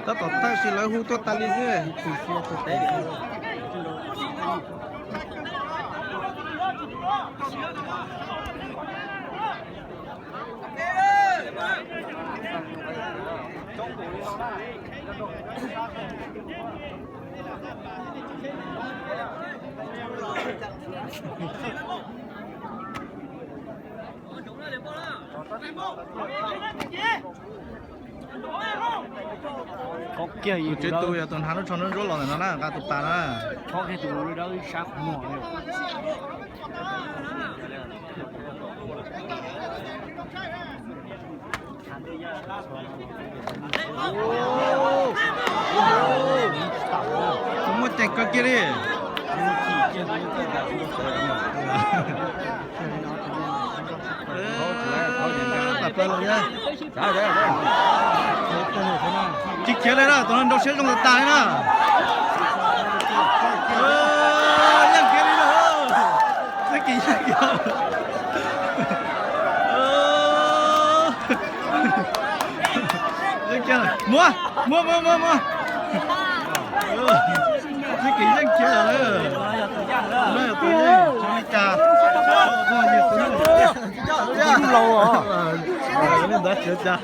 Tab tom tag sim lawv hu tuaj tas li xwb. Tus tsev tus yog tus hnav lub tsho nruab nruab los ntawm no na, nqa tus tas na. Muaj ceem kawg kiag li. Tsis khiav li na, tus no nrau siab zoo tas tas li na. Yeej khiav li na. Txoj kev yeej khiav. Muab, muab, muab, muab, muab. Txoj kev yeej khiav lawm. No yog tus yeej tsis li cas. Tus laus os. Ntawd tsis li cas.